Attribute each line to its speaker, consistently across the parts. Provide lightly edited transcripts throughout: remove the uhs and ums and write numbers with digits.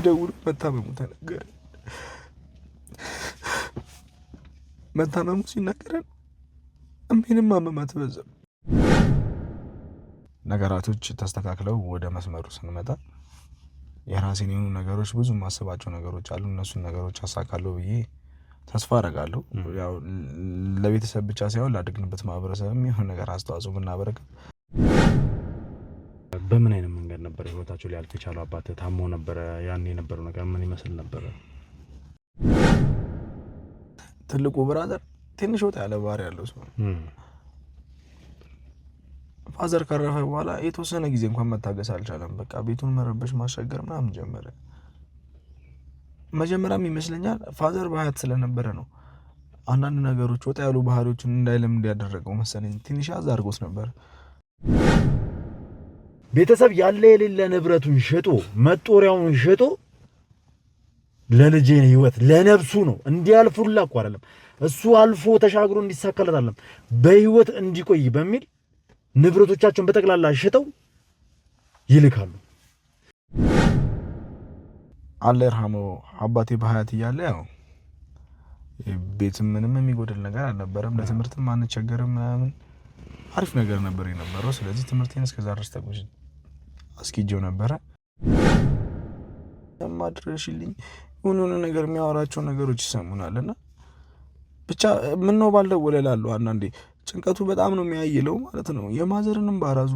Speaker 1: ደውሎ መታመሙ ተነገረ። መታመሙ ሲነገረን እምቢንም አመማት በዛ። ነገራቶች ተስተካክለው ወደ መስመሩ ስንመጣ የራሴን የሆኑ ነገሮች ብዙ የማስባቸው ነገሮች አሉ። እነሱን ነገሮች አሳካለሁ ብዬ ተስፋ አደርጋለሁ። ያው ለቤተሰብ ብቻ ሳይሆን ላደግንበት ማህበረሰብም የሆነ ነገር አስተዋጽኦ ብናበረክት።
Speaker 2: በምን አይነት መንገድ ነበር ህይወታቸው ሊያልፍ የቻለው? አባት ታሞ ነበረ። ያን የነበረው ነገር ምን ይመስል ነበረ?
Speaker 1: ትልቁ brother ትንሽ ወጣ ያለ ባህሪ ያለው ሰው ነው። Father ካረፈ በኋላ የተወሰነ ጊዜ እንኳን መታገስ አልቻለም። በቃ ቤቱን መረበሽ ማስቸገር ምናምን ጀመረ። መጀመሪያም ይመስለኛል father በሀያት ስለነበረ ነው አንዳንድ ነገሮች ወጣ ያሉ ባህሪዎችን እንዳይለምድ ያደረገው መሰለኝ። ትንሽ ያዝ አድርጎት ነበር።
Speaker 2: ቤተሰብ ያለ የሌለ ንብረቱን ሸጦ መጦሪያውን ሸጦ ለልጄ ህይወት ለነፍሱ ነው እንዲያልፉላ እኮ አይደለም እሱ አልፎ ተሻግሮ እንዲሳካለት አይደለም በህይወት እንዲቆይ በሚል ንብረቶቻቸውን በጠቅላላ ሸጠው ይልካሉ።
Speaker 1: አላህ ይርሐመው አባቴ በሀያት እያለ ያው ቤትም ምንም የሚጎድል ነገር አልነበረም። ለትምህርትም አንቸገርም ምናምን አሪፍ ነገር ነበር የነበረው። ስለዚህ ትምህርቴን እስከዛ ድረስ ተጉዤ አስኪጄው ነበረ። ማድረሽልኝ የሆነ የሆነ ነገር የሚያወራቸው ነገሮች ይሰሙናል እና ብቻ ምነው ባልደወለ እላለሁ። አንዳንዴ ጭንቀቱ በጣም ነው የሚያይለው ማለት ነው። የማዘርንም ባራዙ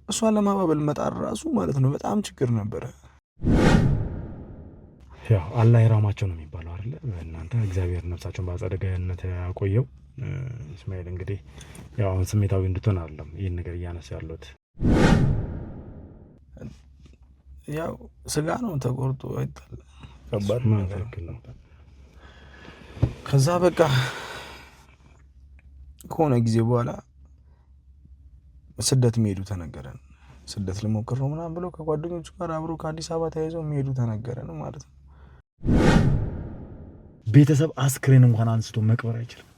Speaker 1: እሷን ለማባበል መጣር ራሱ ማለት ነው በጣም ችግር ነበረ።
Speaker 2: ያው አላህ ይራማቸው ነው የሚባለው አይደለ? እናንተ እግዚአብሔር ነፍሳቸውን በአጸደ ገነት ያቆየው። እስማኤል እንግዲህ ያው አሁን ስሜታዊ እንድትሆን አይደለም ይህን ነገር እያነሱ ያሉት።
Speaker 1: ያው ስጋ ነው ተቆርጦ አይጣል ከባድ ነገር ነው። ከዛ በቃ ከሆነ ጊዜ በኋላ ስደት የሚሄዱ ተነገረን። ስደት ልሞክር ነው ምናምን ብሎ ከጓደኞቹ ጋር አብሮ ከአዲስ አበባ ተያይዘው የሚሄዱ ተነገረን ማለት ነው።
Speaker 2: ቤተሰብ አስክሬን እንኳን አንስቶ መቅበር አይችልም።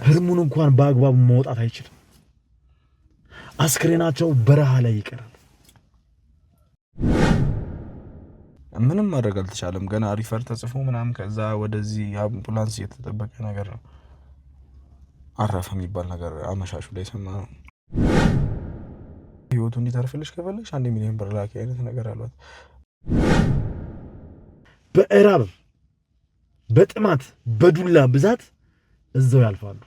Speaker 2: ህልሙን እንኳን በአግባቡ መውጣት አይችልም። አስክሬናቸው በረሃ ላይ ይቀራል።
Speaker 1: ምንም ማድረግ አልተቻለም። ገና refer ተጽፎ ምናምን ከዛ ወደዚህ አምቡላንስ እየተጠበቀ ነገር ነው አረፈ የሚባል ነገር አመሻሹ ላይ ሰማ ነው። ህይወቱ እንዲተርፍልሽ ከፈለግሽ 1 ሚሊዮን ብር ላኪ አይነት ነገር አሏት።
Speaker 2: በእራብ በጥማት በዱላ ብዛት እዛው ያልፋሉ።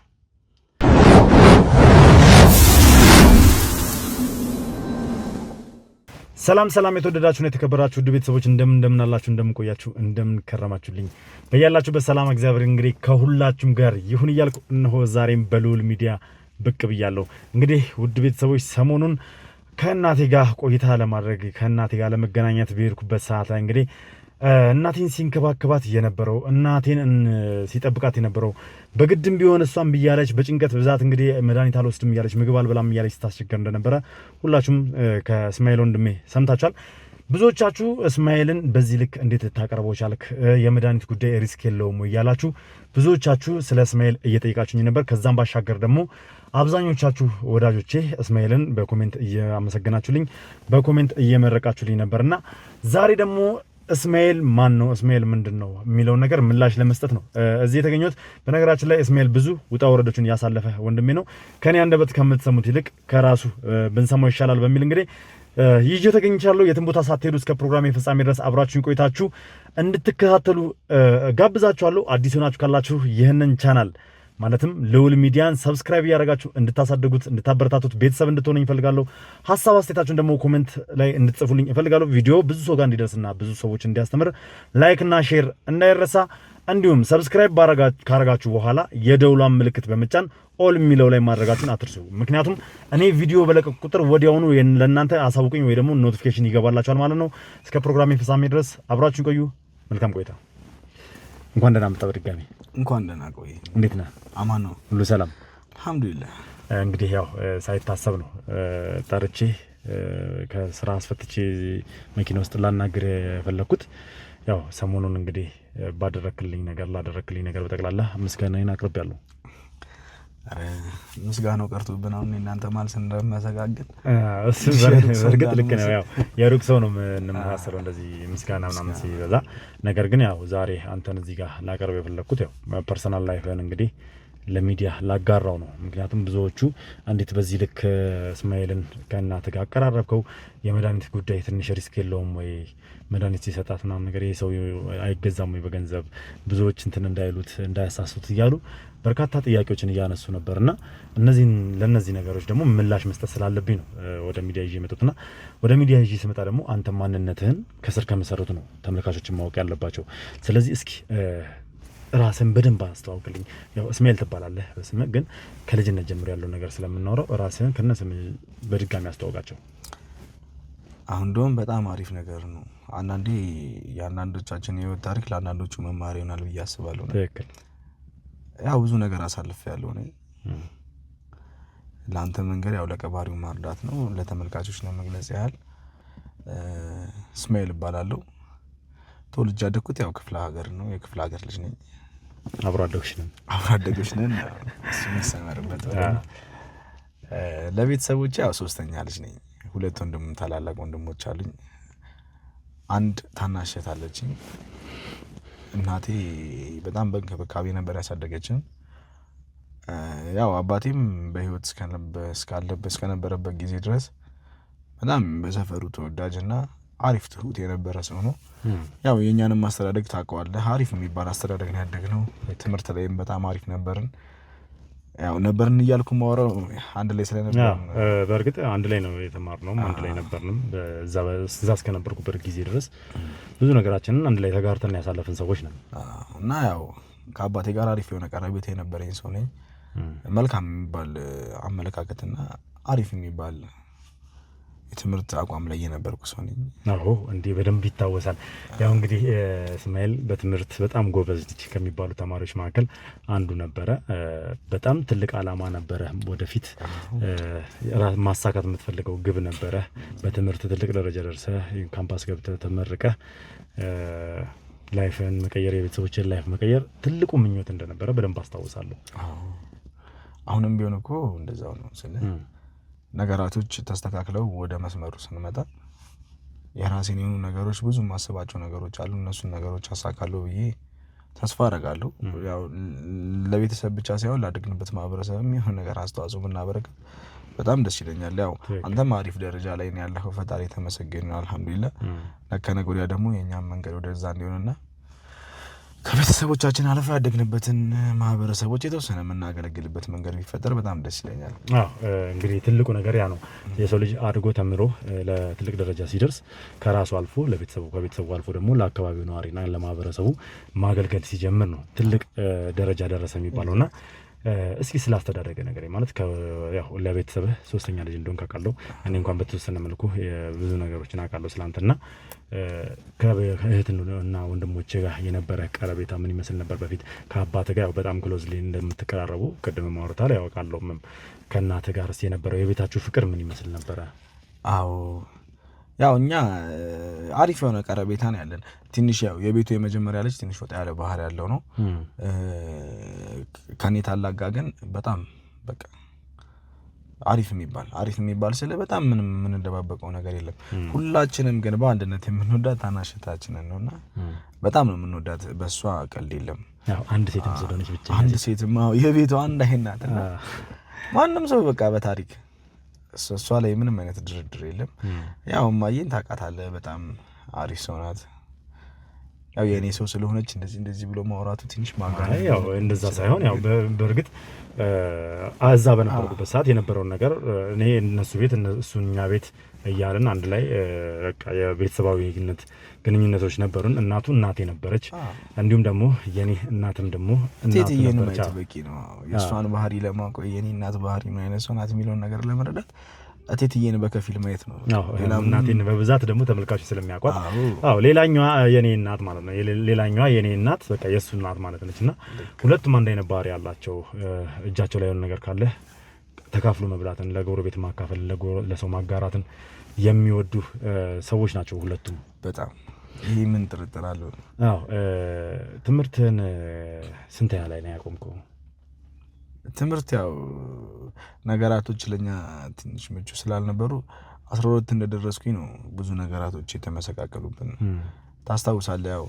Speaker 2: ሰላም ሰላም፣ የተወደዳችሁና የተከበራችሁ ውድ ቤተሰቦች እንደምን እንደምን አላችሁ? እንደምን ቆያችሁ? እንደምን ከረማችሁልኝ? በያላችሁበት ሰላም እግዚአብሔር እንግዲህ ከሁላችሁም ጋር ይሁን እያልኩ እነሆ ዛሬም በልዑል ሚዲያ ብቅ ብያለሁ። እንግዲህ ውድ ቤተሰቦች ሰሞኑን ከእናቴ ጋር ቆይታ ለማድረግ ከእናቴ ጋር ለመገናኘት በሄድኩበት ሰዓት ላይ እንግዲህ እናቴን ሲንከባከባት የነበረው እናቴን ሲጠብቃት የነበረው በግድም ቢሆን እሷም ብያለች በጭንቀት ብዛት እንግዲህ መድኃኒት አልወስድም እያለች ምግብ አልበላም እያለች ስታስቸገር እንደነበረ ሁላችሁም ከእስማኤል ወንድሜ ሰምታችኋል። ብዙዎቻችሁ እስማኤልን በዚህ ልክ እንዴት ልታቀርበው ቻልክ? የመድኃኒት ጉዳይ risk የለውም እያላችሁ ብዙዎቻችሁ ስለ እስማኤል እየጠየቃችሁኝ ነበር። ከዛም ባሻገር ደግሞ አብዛኞቻችሁ ወዳጆቼ እስማኤልን በ comment እያመሰገናችሁልኝ በ comment እየመረቃችሁልኝ ነበርና ዛሬ ደግሞ እስማኤል ማን ነው? እስማኤል ምንድን ነው የሚለውን ነገር ምላሽ ለመስጠት ነው እዚህ የተገኘሁት። በነገራችን ላይ እስማኤል ብዙ ውጣ ወረዶችን ያሳለፈ ወንድሜ ነው። ከኔ አንደበት ከምትሰሙት ይልቅ ከራሱ ብንሰማው ይሻላል በሚል እንግዲህ ይዤ ተገኝቻለሁ። የትም ቦታ ሳትሄዱ እስከ ፕሮግራሜ ፍጻሜ ድረስ አብራችሁን ቆይታችሁ እንድትከታተሉ ጋብዛችኋለሁ። አዲስ ሆናችሁ ካላችሁ ይህንን ቻናል ማለትም ልዑል ሚዲያን subscribe እያደረጋችሁ እንድታሳድጉት እንድታበረታቱት ቤተሰብ እንድትሆኑኝ እፈልጋለሁ። ሀሳብ አስተያየታችሁን ደግሞ comment ላይ እንድትጽፉልኝ እፈልጋለሁ። ቪዲዮ ብዙ ሰው ጋር እንዲደርስና ብዙ ሰዎች እንዲያስተምር like እና share እንዳይረሳ፣ እንዲሁም subscribe ካረጋችሁ በኋላ የደውሏን ምልክት በመጫን all የሚለው ላይ ማድረጋችሁን አትርሱ። ምክንያቱም እኔ ቪዲዮ በለቀቅ ቁጥር ወዲያውኑ ለእናንተ አሳውቅኝ ወይ ደግሞ notification ይገባላችኋል ማለት ነው። እስከ ፕሮግራሜ ፍጻሜ ድረስ አብራችሁን ቆዩ። መልካም ቆይታ። እንኳን ደህና መጣህ በድጋሚ።
Speaker 1: እንኳን ደህና ቆይ።
Speaker 2: እንዴት ነህ?
Speaker 1: አማን ነው
Speaker 2: ሁሉ ሰላም?
Speaker 1: አልሐምዱሊላህ።
Speaker 2: እንግዲህ ያው ሳይታሰብ ነው ጠርቼ ከስራ አስፈትቼ መኪና ውስጥ ላናግር የፈለግኩት። ያው ሰሞኑን እንግዲህ ባደረክልኝ ነገር ላደረክልኝ ነገር በጠቅላላ ምስጋናዬን አቅርቤያለሁ።
Speaker 1: ምስጋናው ቀርቶብን አሁን እናንተ ማለት ስንመሰጋገን
Speaker 2: እሱ በእርግጥ ልክ ነው። ያው የሩቅ ሰው ነው የምንመሳሰለው እንደዚህ ምስጋና ምናምን ሲበዛ። ነገር ግን ያው ዛሬ አንተን እዚህ ጋር ላቀርብ የፈለግኩት ያው personal life ህን እንግዲህ ለሚዲያ ላጋራው ነው። ምክንያቱም ብዙዎቹ እንዴት በዚህ ልክ እስማኤልን ከእናትህ ጋር አቀራረብከው? የመድኃኒት ጉዳይ ትንሽ risk የለውም ወይ? መድኃኒት ሲሰጣት ምናምን ነገር ይሄ ሰው አይገዛም ወይ በገንዘብ? ብዙዎች እንትን እንዳይሉት እንዳያሳሱት እያሉ በርካታ ጥያቄዎችን እያነሱ ነበር እና እነዚህን ለእነዚህ ነገሮች ደግሞ ምላሽ መስጠት ስላለብኝ ነው ወደ ሚዲያ ይዤ የመጡትና ወደ ሚዲያ ይዤ ስመጣ ደግሞ አንተ ማንነትህን ከስር ከመሰረቱ ነው ተመልካቾችን ማወቅ ያለባቸው። ስለዚህ እስኪ ራስን በደንብ አስተዋውቅልኝ። ያው እስማኤል ትባላለህ በስምህ ግን ከልጅነት ጀምሮ ያለው ነገር ስለምናወራው ራስህን ከነስምህ በድጋሚ አስተዋውቃቸው።
Speaker 1: አሁን እንደውም በጣም አሪፍ ነገር ነው። አንዳንዴ የአንዳንዶቻችን የህይወት ታሪክ ለአንዳንዶቹ መማር ይሆናል ብዬ አስባለሁ።
Speaker 2: ትክክል።
Speaker 1: ያው ብዙ ነገር አሳልፌያለሁ እኔ። ለአንተ መንገድ ያው ለቀባሪው ማርዳት ነው። ለተመልካቾች ለመግለጽ ያህል እስማኤል እባላለሁ። ተወልጄ ያደግኩት ያው ክፍለ ሀገር ነው። የክፍለ ሀገር ልጅ ነኝ።
Speaker 2: አብሮ አደጎች ነን።
Speaker 1: አብሮ አደጎች ነን። እሱ የሚሰመርበት ለቤተሰቦቼ ያው ሶስተኛ ልጅ ነኝ። ሁለት ወንድም ታላላቅ ወንድሞች አሉኝ። አንድ ታናሽ እህት አለችኝ። እናቴ በጣም በእንክብካቤ ነበር ያሳደገችን። ያው አባቴም በህይወት እስከነበረበት ጊዜ ድረስ በጣም በሰፈሩ ተወዳጅና አሪፍ ትሁት የነበረ ሰው ነው። ያው የእኛንም አስተዳደግ ታውቀዋለህ። አሪፍ የሚባል አስተዳደግ ነው ያደግነው። ትምህርት ላይም በጣም አሪፍ ነበርን። ያው ነበርን እያልኩ የማወራው አንድ ላይ ስለነበር፣
Speaker 2: በእርግጥ አንድ ላይ ነው የተማርነውም አንድ ላይ ነበርንም። እዛ እስከነበርኩበት ጊዜ ድረስ ብዙ ነገራችንን አንድ ላይ ተጋርተን ያሳለፍን ሰዎች ነን።
Speaker 1: እና ያው ከአባቴ ጋር አሪፍ የሆነ ቀረቤታ የነበረኝ ሰው ነኝ። መልካም የሚባል አመለካከትና አሪፍ የሚባል የትምህርት አቋም ላይ የነበርኩ ሰው ነኝ።
Speaker 2: አዎ እንዲህ በደንብ ይታወሳል። ያው እንግዲህ እስማኤል በትምህርት በጣም ጎበዝ ልጅ ከሚባሉ ተማሪዎች መካከል አንዱ ነበረ። በጣም ትልቅ ዓላማ ነበረ። ወደፊት ማሳካት የምትፈልገው ግብ ነበረ። በትምህርት ትልቅ ደረጃ ደርሰህ ካምፓስ ገብተህ ተመርቀህ life ን መቀየር፣ የቤተሰቦችን life መቀየር ትልቁ ምኞት እንደነበረ በደንብ አስታውሳለሁ።
Speaker 1: አሁንም ቢሆን እኮ እንደዛው ነው ስለ ነገራቶች ተስተካክለው ወደ መስመሩ ስንመጣ የራሴን የሆኑ ነገሮች ብዙ የማስባቸው ነገሮች አሉ። እነሱን ነገሮች አሳካለሁ ብዬ ተስፋ አደርጋለሁ። ያው ለቤተሰብ ብቻ ሳይሆን ላደግንበት ማህበረሰብም የሆነ ነገር አስተዋጽኦ ብናበረክት በጣም ደስ ይለኛል። ያው አንተም አሪፍ ደረጃ ላይ ነው ያለኸው፣ ፈጣሪ የተመሰገነ አልሐምዱሊላህ። ከነገ ወዲያ ደግሞ የእኛም መንገድ ወደዛ እንዲሆንና ከቤተሰቦቻችን አልፈ ያደግንበትን ማህበረሰቦች የተወሰነ የምናገለግልበት መንገድ ቢፈጠር በጣም ደስ ይለኛል።
Speaker 2: አዎ እንግዲህ ትልቁ ነገር ያ ነው። የሰው ልጅ አድጎ ተምሮ ለትልቅ ደረጃ ሲደርስ ከራሱ አልፎ ለቤተሰቡ፣ ከቤተሰቡ አልፎ ደግሞ ለአካባቢው ነዋሪና ለማህበረሰቡ ማገልገል ሲጀምር ነው ትልቅ ደረጃ ደረሰ የሚባለው። እና እስኪ ስለ አስተዳደገ ነገር ማለት ያው ለቤተሰብህ ሶስተኛ ልጅ እንደሆንክ አውቃለሁ። እኔ እንኳን በተወሰነ መልኩ ብዙ ነገሮችን አውቃለሁ ስላንተና ከእህትና ወንድሞቼ ጋር የነበረ ቀረቤታ ምን ይመስል ነበር? በፊት ከአባትህ ጋር ያው በጣም closely እንደምትቀራረቡ ቅድም ማውረታል ያውቃለሁ። ከእናትህ ጋርስ የነበረው የቤታችሁ ፍቅር ምን ይመስል ነበረ?
Speaker 1: አዎ ያው እኛ አሪፍ የሆነ ቀረቤታ ነው ያለን። ትንሽ ያው የቤቱ የመጀመሪያ ልጅ ትንሽ ወጣ ያለ ባህሪ ያለው ነው። ከኔ ታላቅ ጋር ግን በጣም በቃ አሪፍ የሚባል አሪፍ የሚባል ስለ በጣም ምንም የምንደባበቀው ነገር የለም። ሁላችንም ግን በአንድነት የምንወዳት ታናሽ እህታችንን ነውና በጣም ነው የምንወዳት። በእሷ ቀልድ የለም።
Speaker 2: ያው አንድ ሴትም ስለሆነች ብቻ
Speaker 1: አንድ ሴትም የቤቷ አንድ አይነት ናት። ማንም ሰው በቃ በታሪክ እሷ ላይ ምንም አይነት ድርድር የለም። ያው እማዬን ታውቃታለህ፣ በጣም አሪፍ ሰው ናት። ያው የእኔ ሰው ስለሆነች እንደዚህ እንደዚህ ብሎ ማውራቱ ትንሽ ማጋነን
Speaker 2: ያው እንደዛ ሳይሆን ያው በእርግጥ እዛ በነበርኩበት ሰዓት የነበረውን ነገር እኔ እነሱ ቤት እሱ እኛ ቤት እያልን አንድ ላይ በቃ የቤተሰባዊነት ግንኙነቶች ነበሩን። እናቱ እናቴ ነበረች፣ እንዲሁም ደግሞ የኔ እናትም ደግሞ እናቱ ነበረች።
Speaker 1: ማየት በቂ ነው። የእሷን ባህሪ ለማወቅ የኔ እናት ባህሪ ምን አይነት ሰው ናት የሚለውን ነገር ለመረዳት እቴትዬን በከፊል ማየት ነው።
Speaker 2: እናቴን በብዛት ደግሞ ተመልካቾች ስለሚያውቋት፣ አዎ ሌላኛዋ የኔ እናት ማለት ነው። ሌላኛዋ የኔ እናት በቃ የእሱ እናት ማለት ነች። እና ሁለቱም አንድ አይነት ባህሪ ያላቸው፣ እጃቸው ላይ የሆነ ነገር ካለ ተካፍሎ መብላትን፣ ለጎረቤት ማካፈልን፣ ለሰው ማጋራትን የሚወዱ ሰዎች ናቸው ሁለቱም።
Speaker 1: በጣም ይህ ምን ጥርጥር አለው?
Speaker 2: አዎ ትምህርትን ስንተኛ ላይ ነው ያቆምከው?
Speaker 1: ትምህርት ያው ነገራቶች ለኛ ትንሽ ምቹ ስላልነበሩ 12 እንደደረስኩኝ ነው ብዙ ነገራቶች የተመሰቃቀሉብን። ታስታውሳለህ? ያው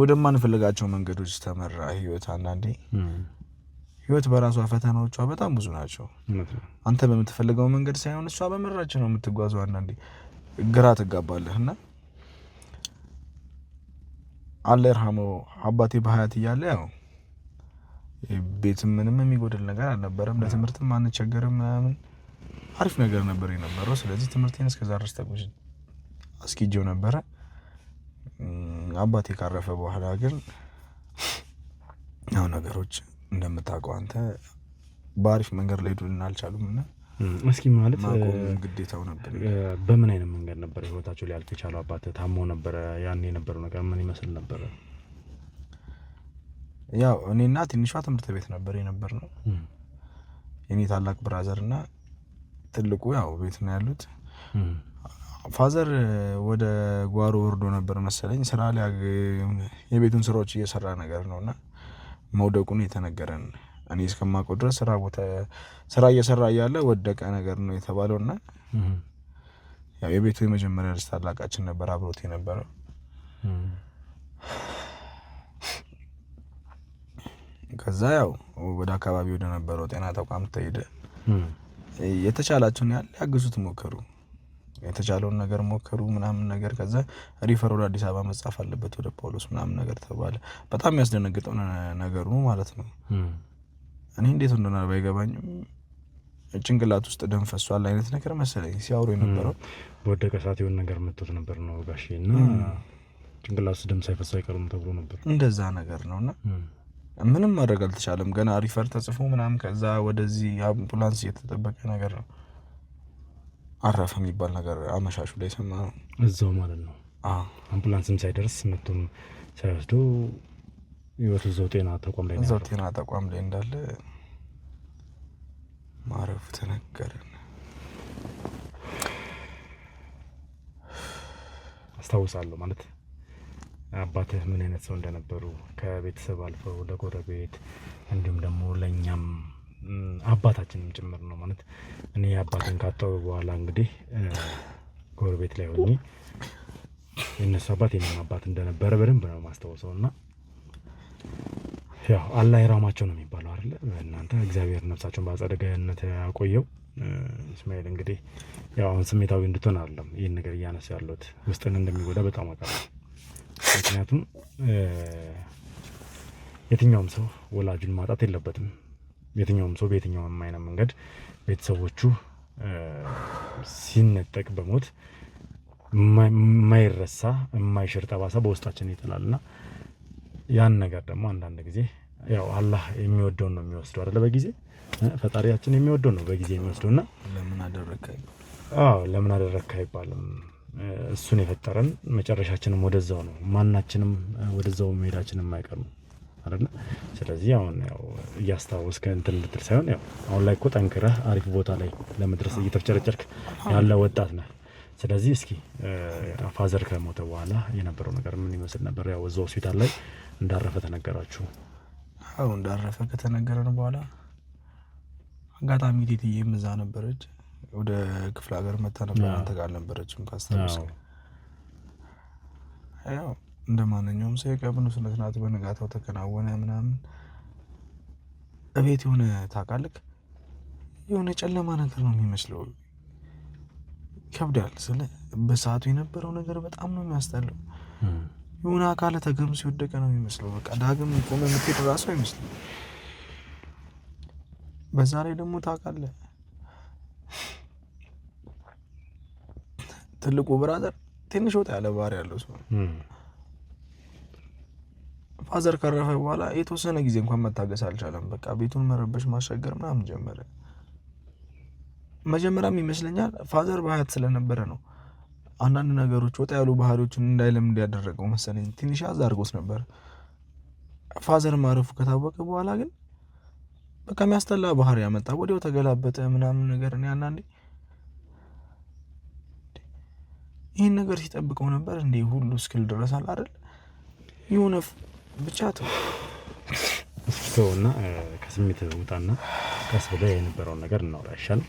Speaker 1: ወደማንፈልጋቸው መንገዶች ተመራ ህይወት። አንዳንዴ ህይወት በራሷ ፈተናዎቿ በጣም ብዙ ናቸው። አንተ በምትፈልገው መንገድ ሳይሆን እሷ በመራች ነው የምትጓዘው። አንዳንዴ ግራ ትጋባለህ። እና አላህ ይርሐመው አባቴ በሀያት እያለ ያው ቤትም ምንም የሚጎድል ነገር አልነበረም። ለትምህርትም አንቸገርም ምናምን አሪፍ ነገር ነበር የነበረው። ስለዚህ ትምህርቴን እስከዛ ድረስ ተጉዤ አስኪጄው ነበረ። አባቴ ካረፈ በኋላ ግን ያው ነገሮች እንደምታውቀው አንተ በአሪፍ መንገድ ሊሄዱልን አልቻሉም እና
Speaker 2: እስኪ ማለት
Speaker 1: ማቆም ግዴታው ነበር።
Speaker 2: በምን አይነት መንገድ ነበር ህይወታቸው ሊያልፍ የቻለው? አባት ታሞ ነበረ። ያን የነበረው ነገር ምን ይመስል ነበረ?
Speaker 1: ያው እኔና ትንሿ ትምህርት ቤት ነበር የነበርነው። የኔ ታላቅ brother እና ትልቁ ያው ቤት ነው ያሉት። Father ወደ ጓሮ ወርዶ ነበር መሰለኝ ስራ የቤቱን ስራዎች እየሰራ ነገር ነው እና መውደቁን የተነገረን እኔ እስከማውቀው ድረስ ስራ ቦታ ስራ እየሰራ እያለ ወደቀ ነገር ነው የተባለው እና ያው የቤቱ የመጀመሪያ ልጅ ታላቃችን ነበር አብሮት የነበረው። ከዛ ያው ወደ አካባቢ ወደ ነበረው ጤና ተቋም ተሄደ። የተቻላቸውን ያህል ሊያግዙት ሞከሩ፣ የተቻለውን ነገር ሞከሩ ምናምን ነገር። ከዛ refer ወደ አዲስ አበባ መጻፍ አለበት ወደ ጳውሎስ ምናምን ነገር ተባለ። በጣም ያስደነግጠው ነገሩ ማለት ነው። እኔ እንዴት እንደሆነ ባይገባኝም ጭንቅላት ውስጥ ደም ፈሷል አይነት ነገር መሰለኝ ሲያወሩ የነበረው።
Speaker 2: በወደቀ ሰዓት የሆነ ነገር መቶት ነበር ነው ጋሼ፣ እና ጭንቅላት ውስጥ ደም ሳይፈስ አይቀሩም ተብሎ ነበር።
Speaker 1: እንደዛ ነገር ነው እና ምንም ማድረግ አልተቻለም። ገና refer ተጽፎ ምናምን ከዛ ወደዚህ አምቡላንስ እየተጠበቀ ነገር ነው አረፈ የሚባል ነገር አመሻሹ ላይ ሰማ ነው
Speaker 2: እዛው ማለት ነው። አምቡላንስም ሳይደርስ መቶም ሳይወስዱ ህይወቱ እዛው ጤና ተቋም ላይ
Speaker 1: እዛው ጤና ተቋም ላይ እንዳለ ማረፉ ተነገረን።
Speaker 2: አስታውሳለሁ ማለት አባትህ ምን አይነት ሰው እንደነበሩ ከቤተሰብ አልፈው ለጎረቤት እንዲሁም ደግሞ ለእኛም አባታችንም ጭምር ነው። ማለት እኔ አባቴን ካጣሁ በኋላ እንግዲህ ጎረቤት ላይ ሆኜ የእነሱ አባት የኔም አባት እንደነበረ በደንብ ነው የማስታውሰው። እና ያው አላህ ይራማቸው ነው የሚባለው አይደለ? እናንተ እግዚአብሔር ነፍሳቸውን በአጸደ ገነት ያቆየው። እስማኤል እንግዲህ ያው አሁን ስሜታዊ እንድትሆን አይደለም ይህን ነገር እያነሱ ያለሁት፣ ውስጥን እንደሚጎዳ በጣም አውቃለሁ። ምክንያቱም የትኛውም ሰው ወላጁን ማጣት የለበትም። የትኛውም ሰው በየትኛውም አይነት መንገድ ቤተሰቦቹ ሲነጠቅ በሞት የማይረሳ የማይሽር ጠባሳ በውስጣችን ይጥላል እና ያን ነገር ደግሞ አንዳንድ ጊዜ ያው አላህ የሚወደውን ነው የሚወስደው አይደለ? በጊዜ ፈጣሪያችን የሚወደውን ነው በጊዜ የሚወስደው እና
Speaker 1: ለምን አደረግክ
Speaker 2: አዎ ለምን አደረግክ አይባልም። እሱን የፈጠረን መጨረሻችንም ወደዛው ነው። ማናችንም ወደዛው መሄዳችንም የማይቀር ነው አይደለ? ስለዚህ አሁን ያው እያስታወስከ እንትን ልትል ሳይሆን ያው አሁን ላይ እኮ ጠንክረህ አሪፍ ቦታ ላይ ለመድረስ እየተፍጨረጨርክ ያለ ወጣት ነህ። ስለዚህ እስኪ father ከሞተ በኋላ የነበረው ነገር ምን ይመስል ነበር? ያው እዛው ሆስፒታል ላይ እንዳረፈ ተነገራችሁ?
Speaker 1: አዎ እንዳረፈ ከተነገረን በኋላ አጋጣሚ ቴትዬም እዛ ነበረች። ወደ ክፍለ ሀገር መታ ነበር። አንተ ጋር አልነበረችም ካስታወስክ። ያው እንደ ማንኛውም ሰው የቀብሩ ስነ ስርዓት በንጋታው ተከናወነ ምናምን። እቤት የሆነ ታውቃለህ፣ የሆነ ጨለማ ነገር ነው የሚመስለው። ይከብዳል። ስለ በሰዓቱ የነበረው ነገር በጣም ነው የሚያስጠላው። የሆነ አካለ ተገምሶ የወደቀ ነው የሚመስለው። በቃ ዳግም ቆመ የምትሄድ ራሱ አይመስልም። በዛ ላይ ደግሞ ታውቃለህ ትልቁ brother ትንሽ ወጣ ያለ ባህሪ ያለው ሰው father ካረፈ በኋላ የተወሰነ ጊዜ እንኳን መታገስ አልቻለም። በቃ ቤቱን መረበሽ ማስቸገር ምናምን ጀመረ። መጀመሪያም ይመስለኛል father በሀያት ስለነበረ ነው አንዳንድ ነገሮች ወጣ ያሉ ባህሪዎችን እንዳይለምድ ያደረገው መሰለኝ። ትንሽ ያዝ አድርጎት ነበር። Father ማረፉ ከታወቀ በኋላ ግን በቃ የሚያስጠላ ባህሪ ያመጣ፣ ወዲያው ተገላበጠ ምናምን ነገር። እኔ አንዳንዴ ይህን ነገር ሲጠብቀው ነበር እንዴ ሁሉ እስክል ድረስ አለ አይደል የሆነ ብቻ ተው።
Speaker 2: እስኪ ተውና ከስሜት ውጣና ቀስ ብለህ የነበረውን ነገር እናውራ ይሻላል።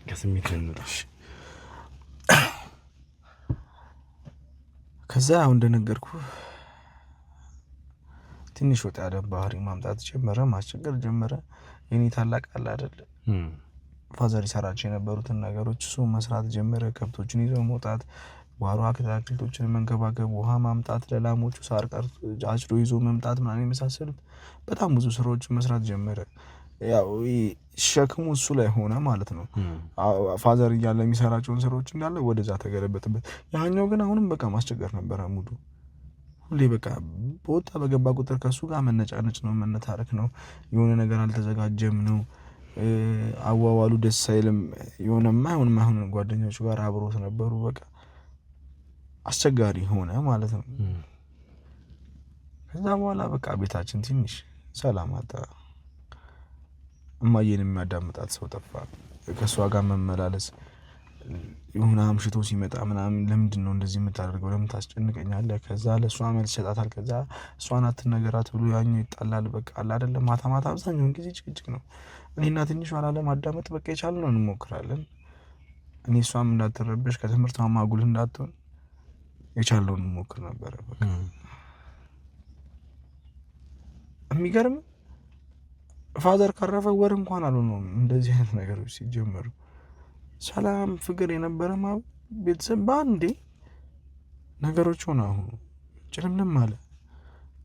Speaker 2: ከስሜት እንውጣ።
Speaker 1: ከዛ አሁን እንደነገርኩ ትንሽ ወጣ ያለ ባህሪ ማምጣት ጀመረ፣ ማስቸገር ጀመረ። የኔ ታላቅ አለ አይደል father ይሰራቸው የነበሩትን ነገሮች እሱ መስራት ጀመረ። ከብቶችን ይዞ መውጣት፣ ጓሮ አትክልቶችን መንከባከብ፣ ውሃ ማምጣት፣ ለላሞቹ ሳር አጭዶ ይዞ መምጣት ምናምን የመሳሰሉት በጣም ብዙ ስራዎችን መስራት ጀመረ። ያው ሸክሙ እሱ ላይ ሆነ ማለት ነው። father እያለ የሚሰራቸውን ስራዎች እንዳለ ወደዛ ተገለበጥበት። ያኛው ግን አሁንም በቃ ማስቸገር ነበረ mood ኡ። ሁሌ በቃ በወጣ በገባ ቁጥር ከእሱ ጋር መነጫነጭ ነው፣ መነታረክ ነው። የሆነ ነገር አልተዘጋጀም ነው፣ አዋዋሉ ደስ አይልም። የሆነ ማይሆን ማይሆን ጓደኞቹ ጋር አብሮት ነበሩ። በቃ አስቸጋሪ ሆነ ማለት ነው። ከዛ በኋላ በቃ ቤታችን ትንሽ ሰላም አጣ። እማዬን የሚያዳምጣት ሰው ጠፋ። ከእሷ ጋር መመላለስ የሆነ አምሽቶ ሲመጣ ምናምን ለምንድን ነው እንደዚህ የምታደርገው? ለምን ታስጨንቀኛለህ? ከዛ ለእሷ መልስ ይሰጣታል። ከዛ እሷን አትነገራት ብሎ ያኛው ይጣላል። በቃ አለ አይደለም ማታ ማታ አብዛኛውን ጊዜ ጭቅጭቅ ነው። እኔና ትንሿ ላለማዳመጥ በቃ የቻልነውን እንሞክራለን። እኔ እሷም እንዳትረበሽ ከትምህርቷ ማጉል እንዳትሆን የቻልነውን እንሞክር ነበረ። በቃ የሚገርም father ካረፈ ወር እንኳን አልሆነውም እንደዚህ አይነት ነገሮች ሲጀመሩ። ሰላም ፍቅር የነበረ ቤተሰብ በአንዴ ነገሮች ሆነ አሁኑ ጭልምልም አለ።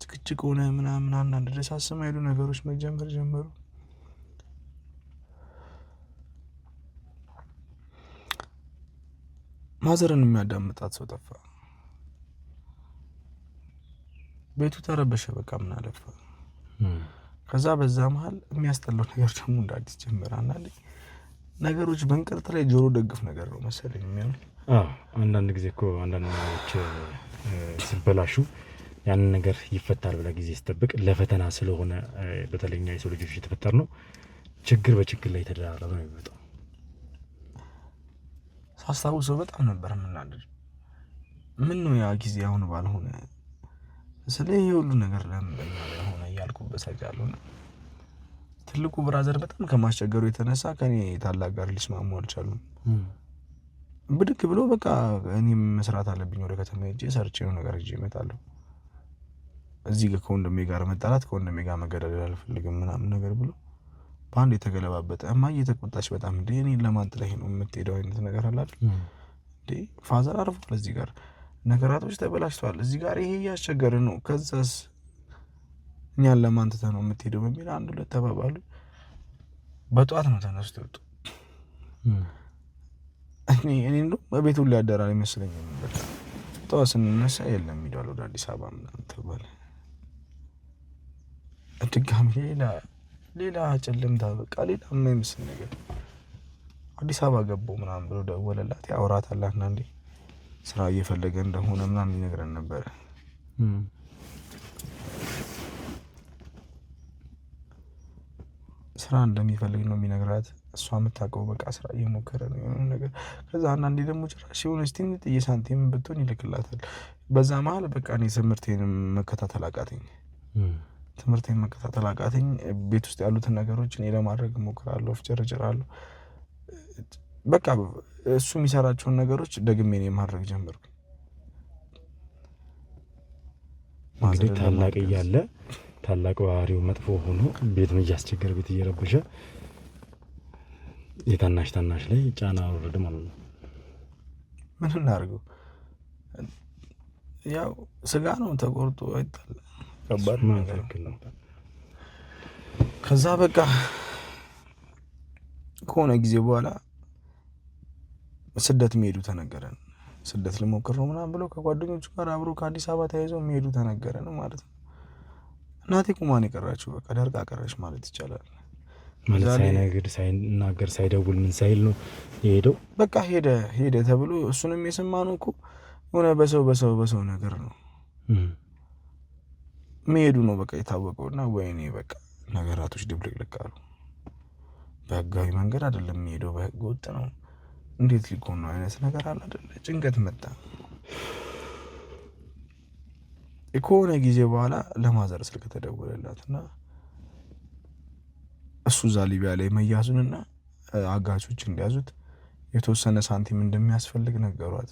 Speaker 1: ጭቅጭቅ ሆነ ምናምን አንዳንድ ደሳስ የማይሉ ነገሮች መጀመር ጀመሩ። ማዘርን የሚያዳምጣት ሰው ጠፋ። ቤቱ ተረበሸ። በቃ ምን አለፋ። ከዛ በዛ መሀል የሚያስጠላው ነገር ደግሞ እንደ አዲስ ጀመረ። አንዳንዴ ነገሮች በእንቅርት ላይ ጆሮ ደግፍ ነገር ነው መሰለኝ የሚሆነው።
Speaker 2: አንዳንድ ጊዜ እኮ አንዳንድ ነገሮች ሲበላሹ ያንን ነገር ይፈታል ብለህ ጊዜ ስጠብቅ ለፈተና ስለሆነ በተለይ እኛ የሰው ልጆች የተፈጠርነው ችግር በችግር ላይ የተደራረበ ነው የሚመጣው።
Speaker 1: ሳስታውሰው በጣም ነበር የምናደድ። ምን ነው ያ ጊዜ አሁን ባልሆነ ስለ ይሄ ሁሉ ነገር ለምን በእኛ ላይ ሆነ እያልኩ በሳጫለሁ። ትልቁ brother በጣም ከማስቸገሩ የተነሳ ከኔ ታላቅ ጋር ሊስማሙ አልቻሉም። ብድግ ብሎ በቃ እኔም መስራት አለብኝ፣ ወደ ከተማ ሄጄ ሰርቼ የሆነ ነገር ሄጄ እመጣለሁ። እዚህ ጋር ከወንድሜ ጋር መጣላት ከወንድሜ ጋር መገዳደል አልፈልግም ምናምን ነገር ብሎ በአንድ የተገለባበጠ። እማዬ የተቆጣች በጣም እንዴ እኔን ለማን ጥለህ ነው የምትሄደው አይነት ነገር አለ አይደል እንዴ father አርፏል፣ እዚህ ጋር ነገራቶች ተበላሽተዋል፣ እዚህ ጋር ይሄ እያስቸገረ ነው፣ ከዛስ እኛን ለማን ትተህ ነው የምትሄደው በሚል አንድ ሁለት ተባባሉ። በጠዋት ነው ተነስቶ የወጡ። እኔ እንደውም በቤቱ ሊያደር አይመስለኝም። በቃ ጠዋት ስንነሳ የለም ሄዷል ወደ አዲስ አበባ ምናምን ተባለ። ድጋሚ ሌላ ሌላ ጨለምታ በቃ ሌላ የማይመስል ነገር አዲስ አበባ ገባሁ ምናምን ብሎ ደወለላት። ያወራታል አንዳንዴ ስራ እየፈለገ እንደሆነ ምናምን ይነግረን ነበረ። ስራ እንደሚፈልግ ነው የሚነግራት። እሷ የምታውቀው በቃ ስራ እየሞከረ ነው የሆነ ነገር። ከዛ አንዳንዴ ደግሞ ጭራሽ የሆነች ትንጥዬ ሳንቲም ብትሆን ይልክላታል። በዛ መሀል በቃ እኔ ትምህርቴን መከታተል አቃተኝ። ትምህርቴን መከታተል አቃተኝ። ቤት ውስጥ ያሉትን ነገሮች እኔ ለማድረግ እሞክራለሁ፣ ፍጨረጭራለሁ። በቃ እሱ የሚሰራቸውን ነገሮች ደግሜ እኔ ማድረግ ጀመርኩ።
Speaker 2: እንግዲህ ታላቅ እያለ ታላቅ ባህሪው መጥፎ ሆኖ ቤቱን እያስቸገረ ቤት እየረበሸ የታናሽ ታናሽ ላይ ጫና አወረደ ማለት ነው።
Speaker 1: ምን እናድርገው? ያው ስጋ ነው ተቆርጦ አይጣል። ከባድ ነገር ነው። ከዛ በቃ ከሆነ ጊዜ በኋላ ስደት የሚሄዱ ተነገረን። ስደት ልሞክር ነው ምናምን ብሎ ከጓደኞቹ ጋር አብሮ ከአዲስ አበባ ተያይዘው የሚሄዱ ተነገረን ማለት ነው። እናቴ ቁማን የቀራችው በቃ ደርቃ ቀረች ማለት ይቻላል።
Speaker 2: ማለት ሳይነግር ሳይናገር ሳይደውል ምን ሳይል ነው የሄደው።
Speaker 1: በቃ ሄደ ሄደ ተብሎ እሱንም የሰማነው እኮ የሆነ በሰው በሰው በሰው ነገር ነው መሄዱ ነው በቃ የታወቀው። እና ወይኔ በቃ ነገራቶች ድብልቅልቅ አሉ። በህጋዊ መንገድ አይደለም የሚሄደው፣ በህገ ወጥ ነው። እንዴት ሊሆን ነው አይነት ነገር አለ አይደለ? ጭንቀት መጣ። ከሆነ ጊዜ በኋላ ለማዘር ስልክ ተደወለላት እና እሱ እዛ ሊቢያ ላይ መያዙንና አጋቾች እንዲያዙት የተወሰነ ሳንቲም እንደሚያስፈልግ ነገሯት።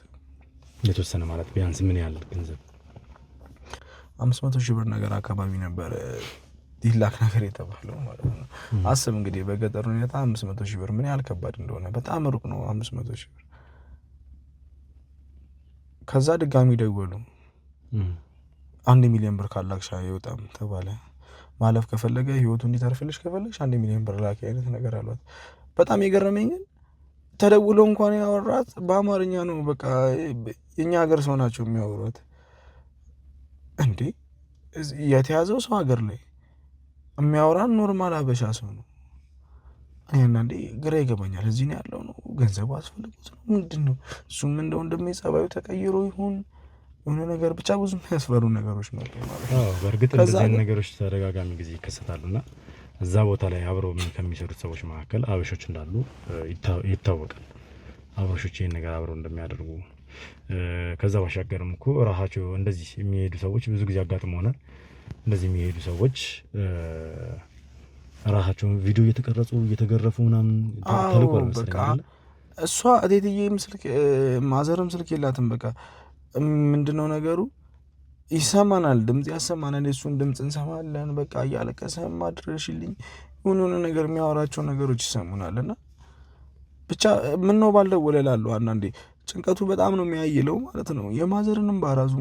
Speaker 2: የተወሰነ ማለት ቢያንስ ምን ያህል ገንዘብ?
Speaker 1: 500,000 ብር ነገር አካባቢ ነበር ይላክ ነገር የተባለው ማለት ነው። አስብ እንግዲህ በገጠር ሁኔታ 500,000 ብር ምን ያህል ከባድ እንደሆነ፣ በጣም ሩቅ ነው 500,000 ብር። ከዛ ድጋሚ ደወሉ። 1 ሚሊዮን ብር ካላክሽ አይወጣም ተባለ። ማለፍ ከፈለገ፣ ህይወቱ እንዲተርፍልሽ ከፈለግሽ 1 ሚሊዮን ብር ላኪ አይነት ነገር አሏት። በጣም የገረመኝ ግን ተደውሎ እንኳን ያወራት በአማርኛ ነው። በቃ የእኛ ሀገር ሰው ናቸው የሚያወሯት። እንዴ፣ የተያዘው ሰው ሀገር ላይ የሚያወራን normal አበሻ ሰው ነው። እኔ አንዳንዴ ግራ ይገባኛል። እዚህ ነው ያለው ነው፣ ገንዘቡ አስፈልጎት ነው፣ ምንድን ነው? እሱም እንደ ወንድሜ ጸባዩ ተቀይሮ ይሁን የሆነ ነገር፣ ብቻ ብዙ የሚያስፈሩ ነገሮች መጡ ማለት ነው።
Speaker 2: በእርግጥ እንደዚህ አይነት ነገሮች ተደጋጋሚ ጊዜ ይከሰታሉ እና እዛ ቦታ ላይ አብረው ከሚሰሩት ሰዎች መካከል አበሾች እንዳሉ ይታወቃል። አበሾች ይህን ነገር አብረው እንደሚያደርጉ፣ ከዛ ባሻገርም እኮ ራሳቸው እንደዚህ የሚሄዱ ሰዎች ብዙ ጊዜ አጋጥመውናል። እንደዚህ የሚሄዱ ሰዎች ራሳቸውን ቪዲዮ እየተቀረጹ እየተገረፉ ምናምን ተልኳል መሰለኝ።
Speaker 1: እሷ እቴትዬም ስልክ ማዘርም ስልክ የላትም። በቃ ምንድነው ነገሩ፣ ይሰማናል፣ ድምጽ ያሰማናል። የእሱን ድምጽ እንሰማለን። በቃ እያለቀሰ ማድረሽልኝ የሆነ የሆነ ነገር የሚያወራቸው ነገሮች ይሰሙናል። እና ብቻ ምነው ባልደወለ እላለሁ አንዳንዴ። ጭንቀቱ በጣም ነው የሚያይለው ማለት ነው። የማዘርንም ባራዙ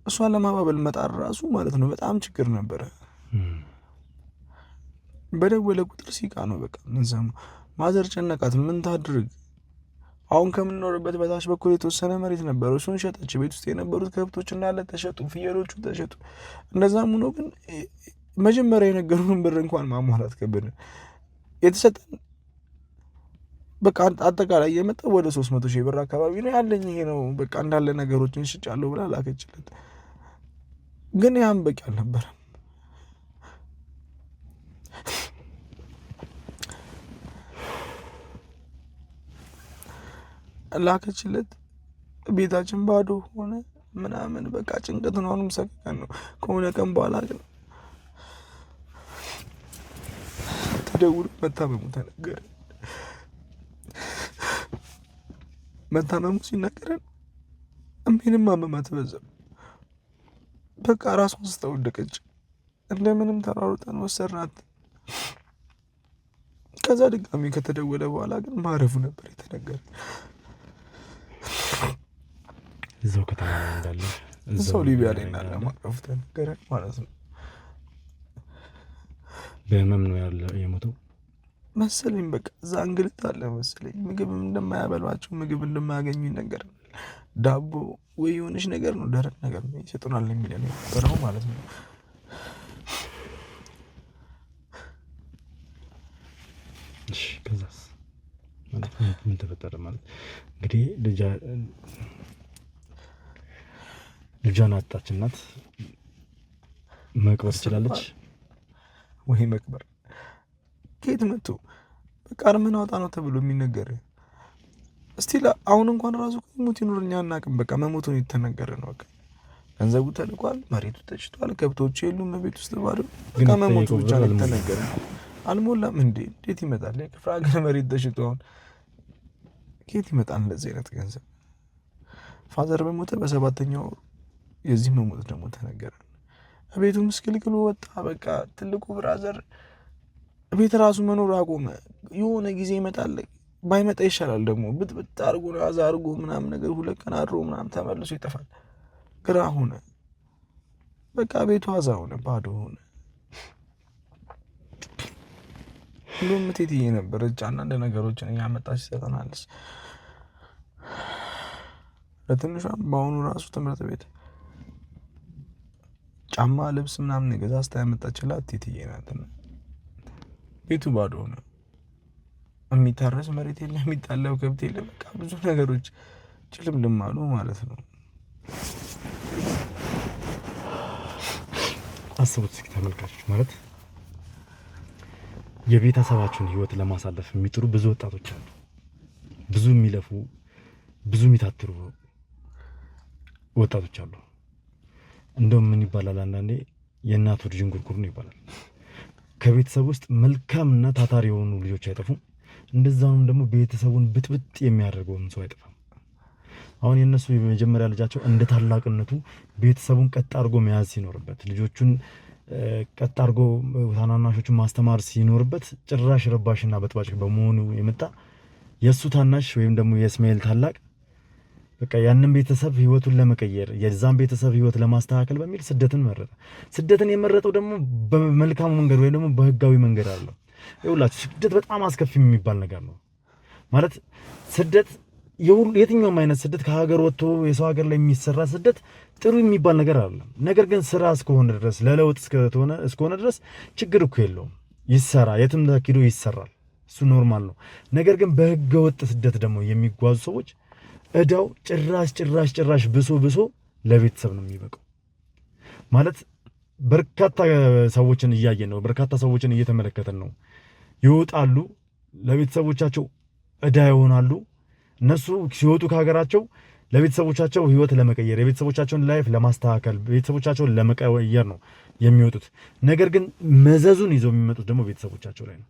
Speaker 1: እሷን ለማባበል መጣር ራሱ ማለት ነው በጣም ችግር ነበረ። በደወለ ቁጥር ሲቃ ነው በቃ ምንሰማው። ማዘር ጨነቃት፣ ምን ታድርግ? አሁን ከምንኖርበት በታች በኩል የተወሰነ መሬት ነበረ፣ እሱን ሸጠች። ቤት ውስጥ የነበሩት ከብቶች እንዳለ ተሸጡ፣ ፍየሎቹ ተሸጡ። እንደዛም ሆኖ ግን መጀመሪያ የነገሩን ብር እንኳን ማሟላት ከበደን። የተሰጠን በቃ አጠቃላይ የመጣው ወደ 300,000 ብር አካባቢ ነው ያለኝ። ይሄ ነው በቃ እንዳለ ነገሮችን ሽጫለሁ ብላ ላከችለት። ግን ያም በቂ አልነበረም። ላከችለት። ቤታችን ባዶ ሆነ ምናምን፣ በቃ ጭንቀት ነው። አሁንም ሰቀቀን ነው። ከሆነ ቀን በኋላ ግን ተደውሎ መታመሙ ተነገረ። መታመሙ ሲነገረን እሜንም አመማት በዛ። በቃ ራሷን ስተወደቀች እንደምንም ተሯሩጠን ወሰድናት። ከዛ ድጋሚ ከተደወለ በኋላ ግን ማረፉ ነበር የተነገረ።
Speaker 2: እዛው ከተማ ላይ እንዳለ?
Speaker 1: እዛው ሊቢያ ላይ እንዳለ ማረፉ ተነገረ ማለት ነው።
Speaker 2: በህመም ነው ያለ የሞተው?
Speaker 1: መሰለኝ። በቃ እዛ እንግልት አለ መሰለኝ። ምግብ እንደማያበሏቸው፣ ምግብ እንደማያገኙ ይነገራል። ዳቦ ወይ የሆነች ነገር ነው፣ ደረቅ ነገር ነው ይሰጡናል የሚለን የነበረው ማለት ነው።
Speaker 2: እሺ፣ ከዛስ ማለት ምን ተፈጠረ? ማለት እንግዲህ ልጇን አጣች እናት፣ መቅበር ትችላለች
Speaker 1: ወይ? መቅበር ከየት መጥቶ? በቃ እርምህን አውጣ ነው ተብሎ የሚነገር። እስቲ አሁን እንኳን ራሱ ሙት ይኑር እኛ አናውቅም። በቃ መሞቱን የተነገረ ነው። በቃ ገንዘቡ ተልቋል፣ መሬቱ ተሽጧል፣ ከብቶቹ የሉም፣ ቤት ውስጥ ባዶ። በቃ መሞቱ ብቻ ነው የተነገረ። አልሞላም እንዴ? እንዴት ይመጣል? የክፍለ ሀገር መሬት ተሽጦ አሁን ከየት ይመጣል እንደዚህ አይነት ገንዘብ? Father በሞተ በሰባተኛው የዚህ መሞት ደግሞ ተነገረ። ቤቱ ምስቅልቅሉ ወጣ። በቃ ትልቁ brother ቤት ራሱ መኖር አቆመ። የሆነ ጊዜ ይመጣል፣ ባይመጣ ይሻላል። ደግሞ ብጥብጥ አድርጎ አዛ አድርጎ ምናምን ነገር 2 ቀን አድሮ ምናምን ተመልሶ ይጠፋል። ግራ ሆነ። በቃ ቤቱ አዛ ሆነ፣ ባዶ ሆነ። ሁሉም እቴትዬ ነበረች። አንዳንድ ነገሮችን እያመጣች ትሰጠናለች። ለትንሿም በአሁኑ ራሱ ትምህርት ቤት ጫማ፣ ልብስ ምናምን ገዛዝታ ያመጣችላት እቴትዬ ናት። ቤቱ ባዶ ሆነ። የሚታረስ መሬት የለ፣ የሚታለብ ከብት የለ። በቃ ብዙ ነገሮች ጭልምልም አሉ ማለት ነው።
Speaker 2: አስቡት እስኪ ተመልካቾች፣ ማለት የቤተሰባቸውን ህይወት ለማሳለፍ የሚጥሩ ብዙ ወጣቶች አሉ። ብዙ የሚለፉ፣ ብዙ የሚታትሩ ወጣቶች አሉ። እንደውም ምን ይባላል፣ አንዳንዴ የእናቱ ልጅ ዥንጉርጉር ነው ይባላል። ከቤተሰብ ውስጥ መልካምና ታታሪ የሆኑ ልጆች አይጠፉም። እንደዛውም ደግሞ ቤተሰቡን ብጥብጥ የሚያደርገውም ሰው አይጠፋም። አሁን የእነሱ የመጀመሪያ ልጃቸው እንደ ታላቅነቱ ቤተሰቡን ቀጥ አድርጎ መያዝ ሲኖርበት፣ ልጆቹን ቀጥ አድርጎ ታናናሾቹን ማስተማር ሲኖርበት፣ ጭራሽ ረባሽና በጥባጭ በመሆኑ የመጣ የእሱ ታናሽ ወይም ደግሞ የእስማኤል ታላቅ በቃ ያንን ቤተሰብ ህይወቱን ለመቀየር፣ የዛን ቤተሰብ ህይወት ለማስተካከል በሚል ስደትን መረጠ። ስደትን የመረጠው ደግሞ በመልካሙ መንገድ ወይም ደግሞ በህጋዊ መንገድ አለው። ይኸውላችሁ ስደት በጣም አስከፊ የሚባል ነገር ነው። ማለት ስደት የትኛውም አይነት ስደት፣ ከሀገር ወጥቶ የሰው ሀገር ላይ የሚሰራ ስደት ጥሩ የሚባል ነገር አይደለም። ነገር ግን ስራ እስከሆነ ድረስ፣ ለለውጥ እስከሆነ ድረስ ችግር እኮ የለውም። ይሰራ፣ የትም ተኪዶ ይሰራል። እሱ normal ነው። ነገር ግን በህገ ወጥ ስደት ደግሞ የሚጓዙ ሰዎች እዳው ጭራሽ ጭራሽ ጭራሽ ብሶ ብሶ ለቤተሰብ ነው የሚበቃው። ማለት በርካታ ሰዎችን እያየን ነው። በርካታ ሰዎችን እየተመለከትን ነው። ይወጣሉ፣ ለቤተሰቦቻቸው እዳ ይሆናሉ። እነሱ ሲወጡ ከሀገራቸው ለቤተሰቦቻቸው ህይወት ለመቀየር፣ የቤተሰቦቻቸውን life ለማስተካከል፣ ቤተሰቦቻቸውን ለመቀየር ነው የሚወጡት። ነገር ግን መዘዙን ይዘው የሚመጡት ደግሞ ቤተሰቦቻቸው ላይ ነው።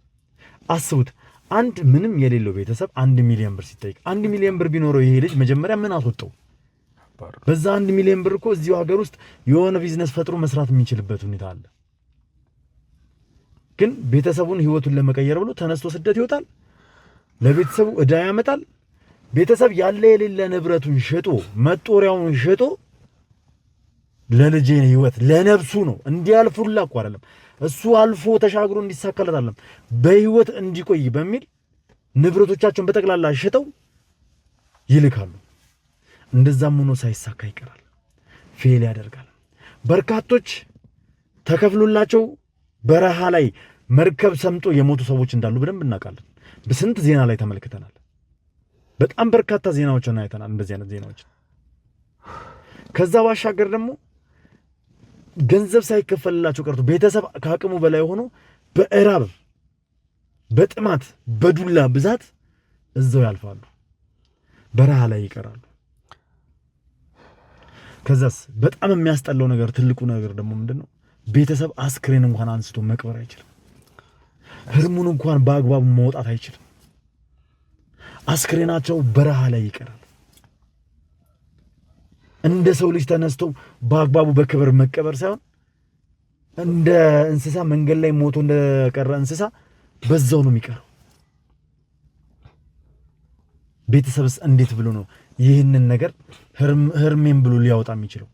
Speaker 2: አስቡት፣ አንድ ምንም የሌለው ቤተሰብ 1 ሚሊዮን ብር ሲጠይቅ፣ 1 ሚሊዮን ብር ቢኖረው ይሄ ልጅ መጀመሪያ ምን አስወጣው? በዛ 1 ሚሊዮን ብር እኮ እዚሁ ሀገር ውስጥ የሆነ ቢዝነስ ፈጥሮ መስራት የሚችልበት ሁኔታ አለ። ግን ቤተሰቡን ህይወቱን ለመቀየር ብሎ ተነስቶ ስደት ይወጣል። ለቤተሰቡ እዳ ያመጣል። ቤተሰብ ያለ የሌለ ንብረቱን ሸጦ፣ መጦሪያውን ሸጦ ለልጄ ህይወት ለነፍሱ ነው፣ እንዲያልፉላ እኮ አይደለም፣ እሱ አልፎ ተሻግሮ እንዲሳካለት አይደለም፣ በህይወት እንዲቆይ በሚል ንብረቶቻቸውን በጠቅላላ ሸጠው ይልካሉ። እንደዛም ሆኖ ሳይሳካ ይቀራል፣ fail ያደርጋል። በርካቶች ተከፍሎላቸው በረሃ ላይ መርከብ ሰምጦ የሞቱ ሰዎች እንዳሉ በደንብ እናውቃለን። በስንት ዜና ላይ ተመልክተናል። በጣም በርካታ ዜናዎችን አይተናል፣ እንደዚህ አይነት ዜናዎች። ከዛ ባሻገር ደግሞ ገንዘብ ሳይከፈልላቸው ቀርቶ ቤተሰብ ከአቅሙ በላይ ሆኖ በእራብ፣ በጥማት፣ በዱላ ብዛት እዛው ያልፋሉ፣ በረሃ ላይ ይቀራሉ። ከዛስ በጣም የሚያስጠላው ነገር፣ ትልቁ ነገር ደግሞ ምንድነው? ቤተሰብ አስክሬን እንኳን አንስቶ መቅበር አይችልም። ህርሙን እንኳን በአግባቡ መውጣት አይችልም። አስክሬናቸው በረሃ ላይ ይቀራል። እንደ ሰው ልጅ ተነስቶ በአግባቡ በክብር መቀበር ሳይሆን እንደ እንስሳ፣ መንገድ ላይ ሞቶ እንደቀረ እንስሳ በዛው ነው የሚቀረው። ቤተሰብስ እንዴት ብሎ ነው ይህንን ነገር ህርሜን ብሎ ሊያወጣ የሚችለው?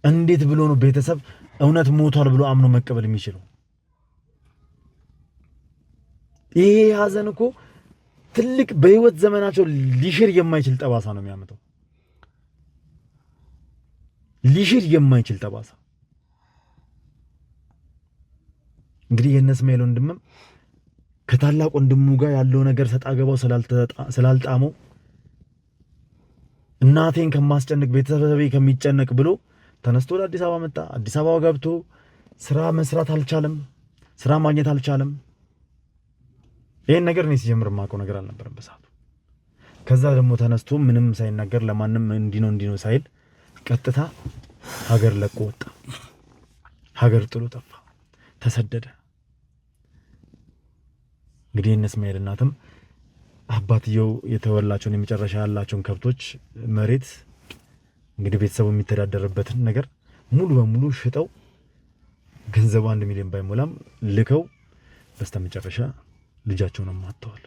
Speaker 2: እንዴት ብሎ ነው ቤተሰብ እውነት ሞቷል ብሎ አምኖ መቀበል የሚችለው? ይሄ ሀዘን እኮ ትልቅ በህይወት ዘመናቸው ሊሽር የማይችል ጠባሳ ነው የሚያመጣው። ሊሽር የማይችል ጠባሳ። እንግዲህ የእነ እስማኤል ወንድምም ከታላቅ ወንድሙ ጋር ያለው ነገር ሰጣ ገባው ስላልጣመው፣ እናቴን ከማስጨንቅ፣ ቤተሰቤ ከሚጨነቅ ብሎ ተነስቶ ወደ አዲስ አበባ መጣ። አዲስ አበባ ገብቶ ስራ መስራት አልቻለም። ስራ ማግኘት አልቻለም። ይሄን ነገር እኔ ሲጀምር የማውቀው ነገር አልነበረም በሰዓቱ። ከዛ ደግሞ ተነስቶ ምንም ሳይናገር፣ ለማንም እንዲህ ነው እንዲህ ነው ሳይል ቀጥታ ሀገር ለቆ ወጣ። ሀገር ጥሎ ጠፋ፣ ተሰደደ። እንግዲህ የእነ እስማኤል እናትም አባትየው የተወላቸውን የመጨረሻ ያላቸውን ከብቶች፣ መሬት፣ እንግዲህ ቤተሰቡ የሚተዳደርበትን ነገር ሙሉ በሙሉ ሽጠው፣ ገንዘቡ 1 ሚሊዮን ባይሞላም ልከው በስተመጨረሻ ልጃቸውንም አጥተዋል።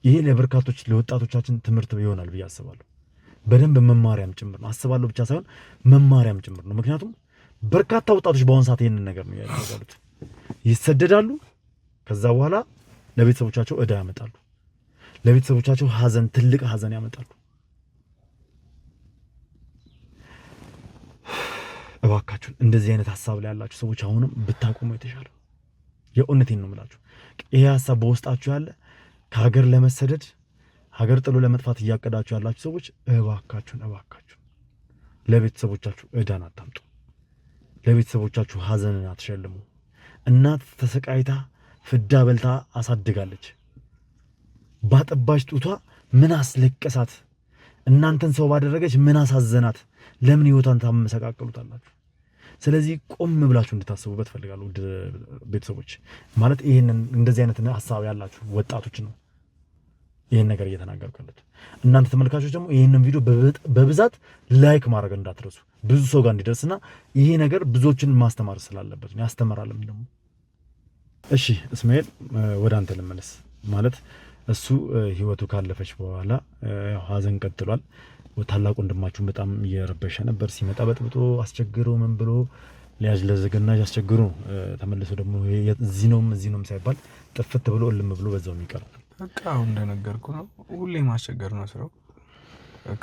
Speaker 2: ይሄ ለበርካቶች ለወጣቶቻችን ትምህርት ይሆናል ብዬ አስባለሁ። በደንብ መማሪያም ጭምር ነው። አስባለሁ ብቻ ሳይሆን መማሪያም ጭምር ነው። ምክንያቱም በርካታ ወጣቶች በአሁን ሰዓት ይህንን ነገር ነው ያደርጋሉት። ይሰደዳሉ። ከዛ በኋላ ለቤተሰቦቻቸው እዳ ያመጣሉ። ለቤተሰቦቻቸው ሀዘን፣ ትልቅ ሀዘን ያመጣሉ። እባካችሁን እንደዚህ አይነት ሀሳብ ላይ ያላችሁ ሰዎች አሁንም ብታቆሙ የተሻለ። የእውነቴን ነው የምላችሁ። ይሄ ሀሳብ በውስጣችሁ ያለ፣ ከሀገር ለመሰደድ፣ ሀገር ጥሎ ለመጥፋት እያቀዳችሁ ያላችሁ ሰዎች እባካችሁን እባካችሁን ለቤተሰቦቻችሁ እዳን አታምጡ። ለቤተሰቦቻችሁ ሀዘንን አትሸልሙ። እናት ተሰቃይታ ፍዳ በልታ አሳድጋለች። ባጠባች ጡቷ ምን አስለቀሳት? እናንተን ሰው ባደረገች ምን አሳዘናት? ለምን ህይወቷን ታመሰቃቅሉታላችሁ? ስለዚህ ቆም ብላችሁ እንድታስቡበት ፈልጋለሁ። ውድ ቤተሰቦች ማለት ይህንን እንደዚህ አይነት ሀሳብ ያላችሁ ወጣቶች ነው ይህን ነገር እየተናገርኩ ያሉት። እናንተ ተመልካቾች ደግሞ ይህንን ቪዲዮ በብዛት like ማድረግ እንዳትረሱ፣ ብዙ ሰው ጋር እንዲደርስና ይሄ ነገር ብዙዎችን ማስተማር ስላለበት ነው። ያስተምራልም ደግሞ። እሺ እስማኤል ወደ አንተ ልመለስ። ማለት እሱ ህይወቱ ካለፈች በኋላ ሀዘን ቀጥሏል። ታላቅ ወንድማችሁን በጣም እየረበሸ ነበር። ሲመጣ በጥብጦ አስቸግሮ ምን ብሎ ሊያጅ ለዘገናጅ አስቸግሮ ተመልሶ ደግሞ እዚህ ነውም እዚህ ነውም ሳይባል ጥፍት ብሎ እልም ብሎ በዛው የሚቀረው
Speaker 1: በቃ አሁን እንደነገርኩ ነው። ሁሌ ማስቸገር ነው ስራው።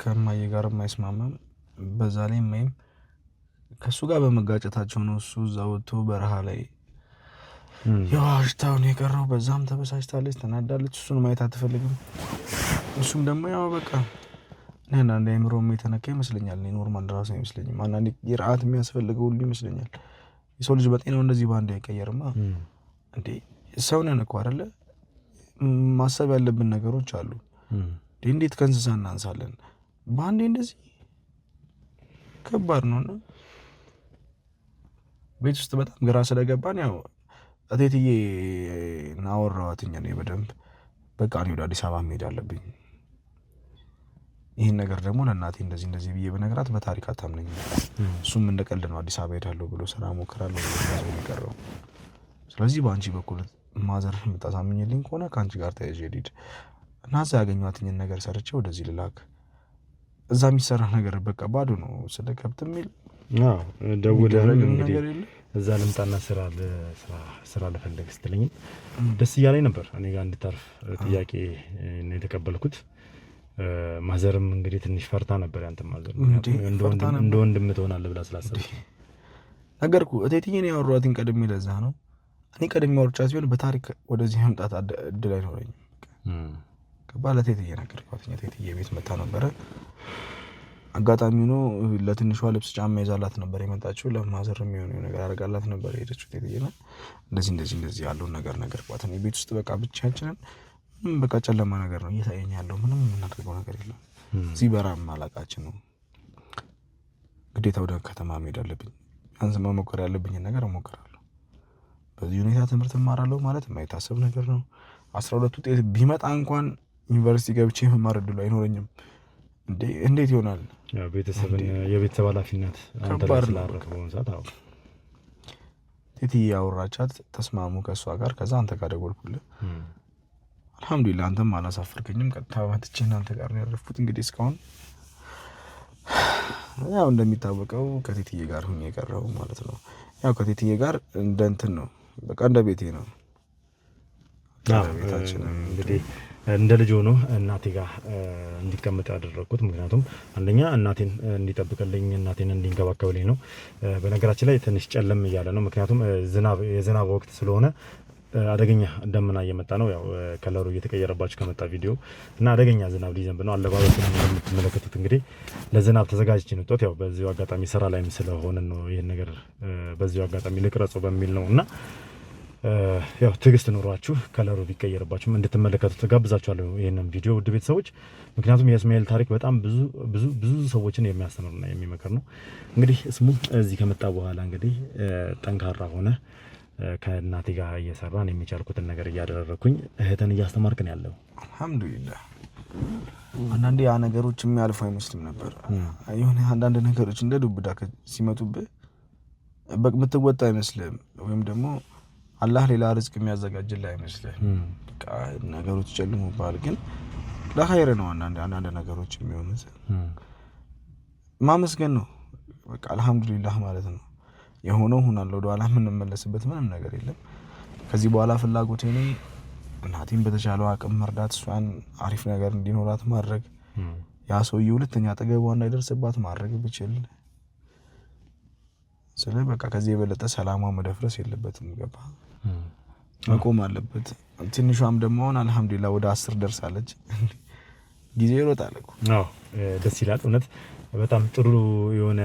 Speaker 1: ከእማዬ ጋር የማይስማማም በዛ ላይ እማዬም ከእሱ ጋር በመጋጨታቸው ነው እሱ እዛ ወጥቶ በረሃ ላይ የዋሽታውን የቀረው። በዛም ተበሳጭታለች፣ ተናዳለች። እሱን ማየት አትፈልግም። እሱም ደግሞ ያው በቃ እኔ አንዳንዴ አእምሮም የተነካ ይመስለኛል። እኔ normal ራሱ አይመስለኝም። አንዳንዴ የርአት የሚያስፈልገው ሁሉ ይመስለኛል። የሰው ልጅ በጤናው እንደዚህ በአንድ አይቀየርማ እንዴ። ሰው ነን እኮ አይደለ? ማሰብ ያለብን ነገሮች አሉ። እንዴት ከእንስሳ እናንሳለን? በአንዴ እንደዚህ ከባድ ነው። እና ቤት ውስጥ በጣም ግራ ስለገባን ያው እቴትዬ አወራኋትኝ እኔ በደንብ በቃ እኔ ወደ አዲስ አበባ መሄድ አለብኝ። ይህን ነገር ደግሞ ለእናቴ እንደዚህ እንደዚህ ብዬ በነገራት በታሪክ አታምነኝም። እሱም እንደ ቀልድ ነው አዲስ አበባ ሄዳለሁ ብሎ ስራ እሞክራለሁ ብሎ የቀረው። ስለዚህ በአንቺ በኩል mother የምታሳምኝልኝ ከሆነ ከአንቺ ጋር ተያይዤ ልሂድ እና እዛ ያገኘኋትኝን ነገር ሰርቼ ወደዚህ ልላክ። እዛ የሚሰራ ነገር በቃ ባዶ ነው። ስለ ከብት የሚል
Speaker 2: ደውለህም እንግዲህ እዛ ልምጣና ስራ ልፈልግ ስትለኝም ደስ እያለኝ ነበር። እኔ ጋር እንድታርፍ ጥያቄ ነው የተቀበልኩት። mother ም እንግዲህ ትንሽ ፈርታ ነበር። ያንተ mother እንደ ወንድም ትሆናለህ ብላ ስላሰበች
Speaker 1: ነገርኩህ። እቴትዬን ያወሯትን ቀድሜ ለዛ ነው እኔ ቀድሜ አውርቻት ቢሆን በታሪክ ወደዚህ መምጣት እድል አይኖረኝም። ገባህ? ለእቴትዬ ነገርኳት። እቴትዬ ቤት መታ ነበረ። አጋጣሚ ሆኖ ለትንሿ ልብስ ጫማ ይዛላት ነበር የመጣችው። ለ mother የሚሆን ነገር አድርጋላት ነበር የሄደችው። እቴትዬ እና እንደዚህ እንደዚህ እንደዚህ ያለውን ነገር ነገርኳት። እኔ ቤት ውስጥ በቃ ብቻችንን ምንም በቃ ጨለማ ነገር ነው እየታየኝ ያለው። ምንም የምናደርገው ነገር የለም። እዚህ በረሃም አላቃችን ነው። ግዴታ ወደ ከተማ መሄድ አለብኝ። ቢያንስ መሞከር ያለብኝን ነገር እሞክራለሁ። በዚህ ሁኔታ ትምህርት እማራለሁ ማለት የማይታሰብ ነገር ነው። 12 ውጤት ቢመጣ እንኳን ዩኒቨርሲቲ ገብቼ መማር እድሉ አይኖረኝም። እንዴት ይሆናል?
Speaker 2: የቤተሰብ ኃላፊነት አንተ ላይ ስላረፈ በሆነ ሰዓት አዎ።
Speaker 1: ቴትዬ ያወራቻት ተስማሙ ከእሷ ጋር። ከዛ አንተ ጋር ደወልኩልህ። አልሐምዱሊላህ አንተም አላሳፈርከኝም። ቀጥታ መጥቼ እናንተ ጋር ነው ያረፍኩት። እንግዲህ እስካሁን ያው እንደሚታወቀው ከቴትዬ ጋር ሁኜ የቀረው ማለት ነው። ያው ከቴትዬ ጋር እንደ እንትን ነው በቃ እንደ ቤቴ ነው።
Speaker 2: እንግዲህ እንደ ልጅ ሆኖ እናቴ ጋር እንዲቀመጥ ያደረግኩት ምክንያቱም አንደኛ እናቴን እንዲጠብቅልኝ እናቴን እንዲንከባከብልኝ ነው። በነገራችን ላይ ትንሽ ጨለም እያለ ነው። ምክንያቱም የዝናብ ወቅት ስለሆነ አደገኛ ደመና እየመጣ ነው። ያው ከለሩ እየተቀየረባችሁ ከመጣ ቪዲዮ እና አደገኛ ዝናብ ሊዘንብ ነው። አለባበሱን እንደምትመለከቱት እንግዲህ ለዝናብ ተዘጋጅቼ ነው የወጣሁት። ያው በዚሁ አጋጣሚ ስራ ላይም ስለሆነ ነው ይሄን ነገር በዚሁ አጋጣሚ ልቅረጸው በሚል ነው እና ያው ትዕግስት ኖሯችሁ ከለሩ ቢቀየርባችሁም እንድትመለከቱት ተጋብዛችኋለሁ ይሄንን ቪዲዮ ውድ ቤተሰቦች። ምክንያቱም የእስማኤል ታሪክ በጣም ብዙ ብዙ ብዙ ሰዎችን የሚያስተምርና የሚመክር ነው። እንግዲህ እስሙ እዚህ ከመጣ በኋላ እንግዲህ ጠንካራ ሆነ ከእናቴ ጋር እየሰራን የሚቻልኩትን ነገር እያደረኩኝ እህትን እያስተማርክ ነው ያለው።
Speaker 1: አልሐምዱሊላህ። አንዳንዴ ያ ነገሮች የሚያልፉ አይመስልም ነበር። የሆነ አንዳንድ ነገሮች እንደ ዱብዳ ሲመጡብህ በቃ የምትወጣ አይመስልም፣ ወይም ደግሞ አላህ ሌላ ርዝቅ የሚያዘጋጅልህ አይመስልህም። በቃ ነገሮች ይጨልሙብሃል፣ ግን ለኸይር ነው አንዳንድ ነገሮች የሚሆኑት። ማመስገን ነው በቃ አልሐምዱሊላህ ማለት ነው። የሆነው ሆኗል። ወደኋላ የምንመለስበት ምንም ነገር የለም። ከዚህ በኋላ ፍላጎቴ እኔ እናቴን በተቻለው አቅም መርዳት፣ እሷን አሪፍ ነገር እንዲኖራት ማድረግ፣ ያ ሰውዬ ሁለተኛ አጠገቧ እንዳይደርስባት ማድረግ ብችል ስለ በቃ ከዚህ የበለጠ ሰላሟ መደፍረስ የለበትም። ገባ መቆም አለበት። ትንሿም ደግሞ አሁን አልሐምዱሊላህ ወደ 10 ደርሳለች። ጊዜ ይሮጣል እኮ።
Speaker 2: አዎ ደስ ይላል። እውነት በጣም ጥሩ የሆነ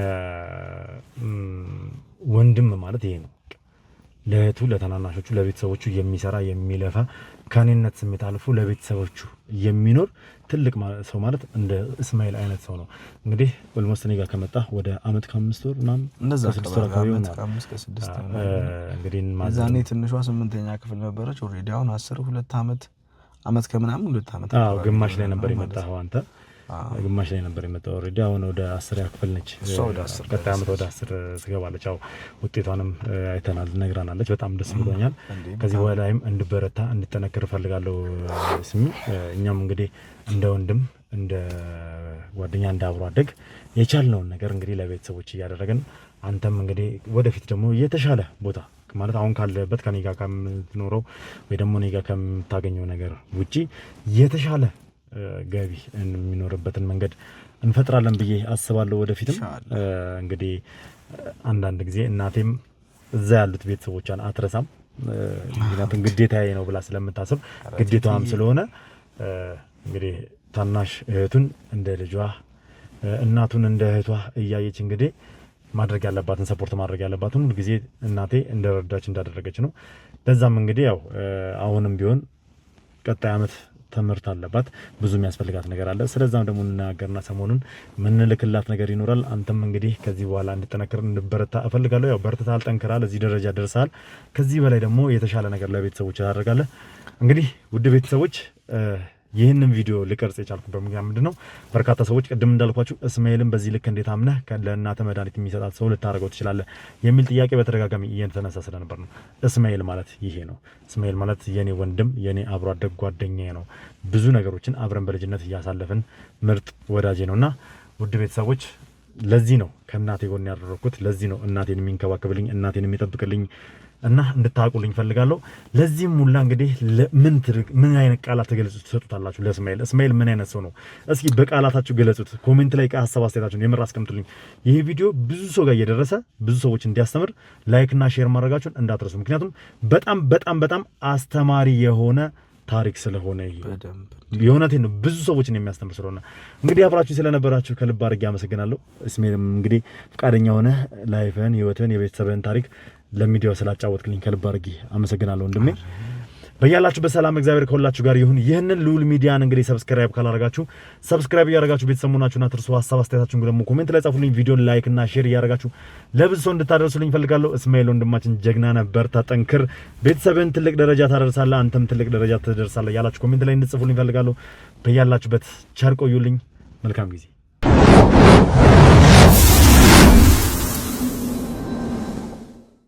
Speaker 2: ወንድም ማለት ይሄ ነው። ለእህቱ፣ ለታናናሾቹ፣ ለቤተሰቦቹ የሚሰራ የሚለፋ ከኔነት ስሜት አልፎ ለቤተሰቦቹ የሚኖር ትልቅ ሰው ማለት እንደ እስማኤል አይነት ሰው ነው። እንግዲህ almost እኔ ጋር ከመጣ ወደ አመት ከ5 ወር ምናምን ከ6 ወር አካባቢ ሆኗል።
Speaker 1: እንግዲህ እዛኔ ትንሿ 8ኛ ክፍል ነበረች። Already አሁን 10 2 አመት፣ አመት ከምናምን 2 አመት።
Speaker 2: ግማሽ ላይ ነበር የመጣኸው አንተ፣ ግማሽ ላይ ነበር የመጣው። Already አሁን ወደ 10ኛ ክፍል ነች። ቀጣይ አመት ወደ 10 ትገባለች። ያው ውጤቷንም አይተናል፣ ነግራናለች። በጣም ደስ ብሎኛል። ከዚህ በላይም እንድበረታ እንድጠነክር እፈልጋለሁ። ስሚ እኛም እንግዲህ እንደ ወንድም፣ እንደ ጓደኛ፣ እንደ አብሮ አደግ የቻልነውን ነገር እንግዲህ ለቤተሰቦች እያደረግን አንተም እንግዲህ ወደፊት ደግሞ የተሻለ ቦታ ማለት አሁን ካለበት ከኔ ጋር ከምትኖረው ወይ ደግሞ እኔ ጋር ከምታገኘው ነገር ውጪ የተሻለ ገቢ የሚኖርበትን መንገድ እንፈጥራለን ብዬ አስባለሁ። ወደፊትም እንግዲህ አንዳንድ ጊዜ እናቴም እዛ ያሉት ቤተሰቦቿን አትረሳም። ምክንያቱም ግዴታዬ ነው ብላ ስለምታስብ ግዴታዋም ስለሆነ እንግዲህ ታናሽ እህቱን እንደ ልጇ፣ እናቱን እንደ እህቷ እያየች እንግዲህ ማድረግ ያለባትን support ማድረግ ያለባትን ሁሉ ጊዜ እናቴ እንደረዳች እንዳደረገች ነው። ለዛም እንግዲህ ያው አሁንም ቢሆን ቀጣይ አመት ትምህርት አለባት፣ ብዙ የሚያስፈልጋት ነገር አለ። ስለዛም ደግሞ እንናገርና ሰሞኑን ምንልክላት ነገር ይኖራል። አንተም እንግዲህ ከዚህ በኋላ እንድጠነክር እንድበረታ እፈልጋለሁ። ያው በርትተሃል፣ ጠንክረሃል፣ እዚህ ደረጃ ደርሰሃል። ከዚህ በላይ ደግሞ የተሻለ ነገር ለቤተሰቦች ታደርጋለህ። እንግዲህ ውድ ቤተሰቦች ይህንን ቪዲዮ ልቀርጽ የቻልኩበት ምክንያት ምንድን ነው? በርካታ ሰዎች ቅድም እንዳልኳችሁ እስማኤልን በዚህ ልክ እንዴት አምነህ ለእናትህ መድኃኒት የሚሰጣት ሰው ልታደርገው ትችላለህ የሚል ጥያቄ በተደጋጋሚ እየተነሳ ስለነበር ነው። እስማኤል ማለት ይሄ ነው። እስማኤል ማለት የኔ ወንድም፣ የኔ አብሮ አደግ ጓደኛዬ ነው። ብዙ ነገሮችን አብረን በልጅነት እያሳለፍን ምርጥ ወዳጄ ነውና ውድ ቤተሰቦች ለዚህ ነው ከእናቴ ጎን ያደረኩት። ለዚህ ነው እናቴን የሚንከባከብልኝ፣ እናቴን የሚጠብቅልኝ እና እንድታውቁልኝ ፈልጋለሁ። ለዚህም ሙላ እንግዲህ ምን ምን አይነት ቃላት ትገለጹ ትሰጡታላችሁ ለእስማኤል? እስማኤል ምን አይነት ሰው ነው? እስኪ በቃላታችሁ ገለጹት። Comment ላይ ሀሳብ አስተያየታችሁን የምር አስቀምጡልኝ። ይህ ቪዲዮ ብዙ ሰው ጋር እየደረሰ ብዙ ሰዎች እንዲያስተምር like እና share ማድረጋችሁን እንዳትረሱ። ምክንያቱም በጣም በጣም በጣም አስተማሪ የሆነ ታሪክ ስለሆነ ይሄ የእውነቴን ነው፣ ብዙ ሰዎችን የሚያስተምር ስለሆነ እንግዲህ አብራችሁ ስለነበራችሁ ከልብ አድርጌ አመሰግናለሁ። እስሜልም እንግዲህ ፈቃደኛ ሆነ life ህን፣ ህይወትህን፣ የቤተሰብህን ታሪክ ለሚዲያው ስላጫወትክልኝ ከልብ አድርጌ አመሰግናለሁ ወንድሜ። በያላችሁ በሰላም እግዚአብሔር ከሁላችሁ ጋር ይሁን። ይህንን ልዑል ሚዲያን እንግዲህ subscribe ካላደረጋችሁ subscribe እያደረጋችሁ ቤተሰብ መሆናችሁን አትርሱ። ሀሳብ አስተያየታችሁን ደግሞ comment ላይ ጻፉልኝ። ቪዲዮን like እና share እያደረጋችሁ ለብዙ ሰው እንድታደርሱልኝ ፈልጋለሁ። እስማኤል ወንድማችን ጀግና ነበር፣ ታጠንክር፣ ቤተሰብን ትልቅ ደረጃ ታደርሳለህ፣ አንተም ትልቅ ደረጃ ትደርሳለህ ያላችሁ comment ላይ እንድጽፉልኝ ፈልጋለሁ። በያላችሁበት ቸር ቆዩልኝ። መልካም ጊዜ።